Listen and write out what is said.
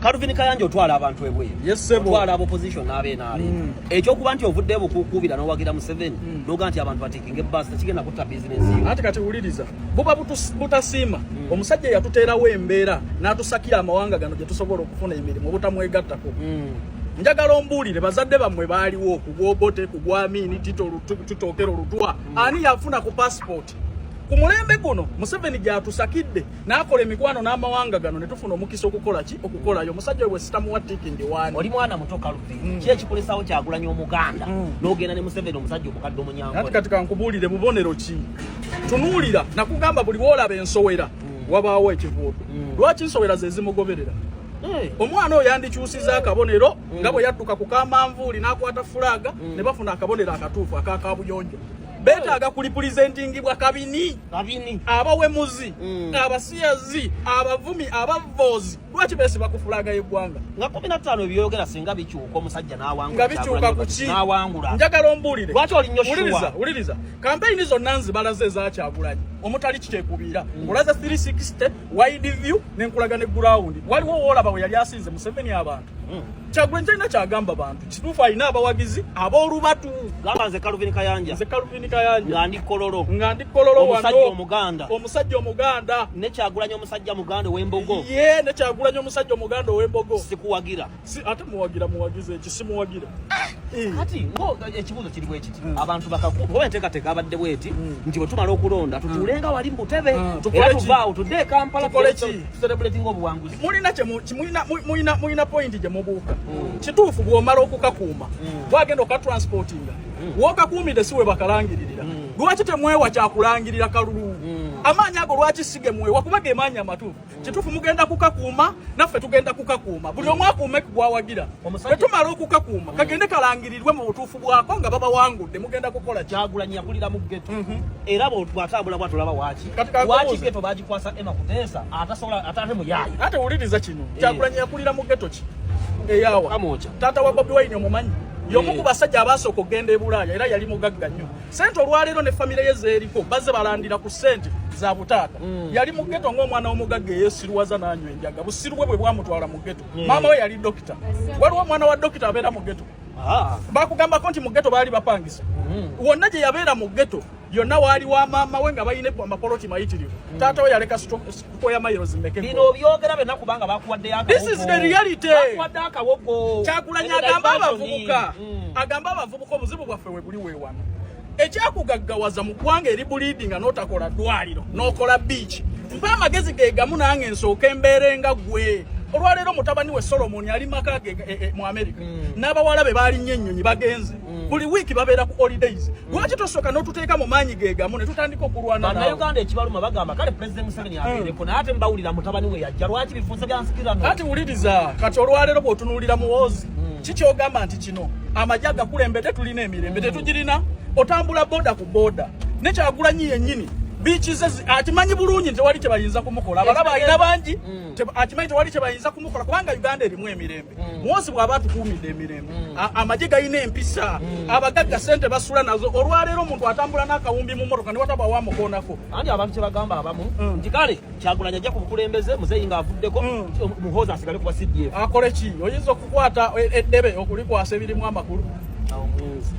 Calvin Kayanja, otwala abantu ebweru. Yes, sebo. Otwala aba opposition n'abenaale. Ekyokuba nti ovudde bukukuubira n'owagira Museveni, n'ogaa nti abantu batiikinga ebbaasi, tekigenda kutta bizinensi yo. Ate kati wuliriza, buba butasiima omusajja yatuteerawo embeera n'atusakira amawanga gano gye tusobola okufuna emirimu, obutamwegattako. Njagala ombuulire, bazadde bammwe baaliwo ku gwobote, ku gwamini, Tito Okello Lutwa, ani yafuna ku passport ku mulembe guno Museveni gyatusakidde n'akola emikwano n'amawanga gano ne tufuna omukisa okukola ki, okukolayo? Omusajja we bwe sitamuwa tick, ndi waani? Oli mwana muto, Calvin. Ki ekikulesawo Kyagulanyi omuganda n'ogenda ne Museveni omusajja omukadde Ati omunyankole? Kati kankubuulire, bubonero ki? Tunuulira, nakugamba buli woolaba ensowera wabaawo ekivuuto. Lwaki nsowera ze zimugoberera? Omwana oyo yandikyusiza akabonero nga bwe yadduka ku kamanvuuli n'akwata flag ne bafuna akabonero akatuufu akakabuyonjo. Beetaaga kurepresentingibwa kabini. Kabini. Abawemuzi, abasiyazi, abavumi, abavoozi, lwaki beesiba ku flag y'eggwanga? Nga 15 ebyogera singa bikyuka, omusajja n'awangula. Nga bikyuka ku ki? N'awangula. Njagala ombuulire. Lwaki oli nnyo sure? Wuliriza, wuliriza, kampeyini zonna nzibalaze ezakyagulanyi omutali kikyekubiira. Nkulaze 360 wide view, nenkulaga ne ground. Waliwo woolaba we yali asinze Museveni abantu? Kyagulanyi talina kyagamba bantu kituufu, alina abawagizi ab'olubatu. Gamba, nze Calvin Kayanja. Nze Calvin Kayanja. Nga ndi Kololo. Nga ndi Kololo. Omusajja wano. Omuganda. Omusajja omuganda. Ne Kyagulanyi omusajja muganda ow'embogo. Ye ne Kyagulanyi omusajja omuganda ow'embogo. Sikuwagira. Si, ate muwagira, muwagize eki? Simuwagira. Kati ngo ekibuuzo kiri bwe kiti, abantu bakaku oba enteekateeka abadde bweti nti bwe tumala okulonda tutuulenga wali mu butebe, Tukole era ki? tuvaawo tudde e Kampala. Tukole ki? Tucelebratinga obuwanguzi. Mulina mulina point gye mubuuka. Kituufu, bw'omala okukakuuma wagenda okatransportinga, wokakuumidde si we bakalangiririra. Lwaki temwewa kyakulangirira kalulu? Amaanyi ago lwaki si ge mwewa? Kuba ge maanyi amatuufu. Kituufu, mugenda kukakuuma, naffe tugenda kukakuuma, buli omu akuume gwawagira. Bwe tumala okukakuuma, kagende kalangirirwe mu butuufu bwako nga babawangudde, mugenda kukola ki? Kyagulanyi yakulira mu ghetto, era bw'atambula bwatolaba waaki. Kati kankubuuze. Waaki ghetto bagikwasa Emma Kuteesa atasobola ate muyaayi? Ate wuliriza kino, Kyagulanyi yakulira mu ghetto ki eyawa? Kamwokya. Taata wa Bobi Wine omumanyi? Y'omu ku basajja abasooka okugenda e Bulaaya, era yali mugagga nnyo. Sente olwaleero ne famire ye zeeriko, bazze balandira ku sente za butaata. Yali mu ghetto ng'omwana w'omugagga eyeesiruwaza n'anywa enjaga. Busiru bwe bwe bwamutwala mu ghetto. Maama we yali dokita. Waliwo omwana wa dokita abeera mu ghetto? Bakugambako nti mu ghetto baali bapangisa? Wonna gye yabeera mu ghetto yonna waali wa maama we, nga balina amapoloti mayitirivu. Taata we yaleka square miles mmeka? Bino obyogera byonna kubanga bakuwaddeyo. This is the reality. Bakuwadde akawogo. Kyagulanyi agamba abavubuka, agamba abavubuka, obuzibu bwaffe we buli weewano. Ekyakugaggawaza mu ggwanga eri bulidi nga n'otakola ddwaliro n'okola beach. Mpa amagezi ge gamu nange nsooka embeere nga ggwe. Olwaleero mutabani we Solomon ali maka ge mu America, n'abawala be baalinnye ennyonyi bagenze, buli wiiki babeera ku holidays. Lwaki tosooka n'otuteeka mu maanyi ge gamu ne tutandika okulwana naawe? Bannayuganda ekibaluma bagamba, kale President Museveni abeereko, naye ate mbawulira mutabani we yajja, lwaki bifuuse bya nsikirano? Ati wuliriza, kati olwaleero bw'otunuulira Muwoozi, kikyogamba nti kino amagye agakulembedde tulina emirembe? Tetugirina. Otambula boda ku boda ne Kyagulanyi yennyini, biikize akimanyi bulungi nti tewali kyebayinza kumukola. Abalaba alina bangi, akimanyi tewali kyebayinza kumukola kubanga Uganda erimu emirembe. Muwoozi bw'aba atukuumidde emirembe, amagye galina empisa, abagagga sente basula nazo. Olwaleero omuntu atambula n'akawumbi mu motoka ne wataba wamukoonako. Anti abantu kyebagamba abamu nti kale Kyagulanyi ajja ku bukulembeze, muzeeyi ng'avuddeko, Muhoozi asigale kuba CDF. Akole ki? Oyinza okukwata eddebe okulikwasa ebirimu amakulu? Awo mwenzi.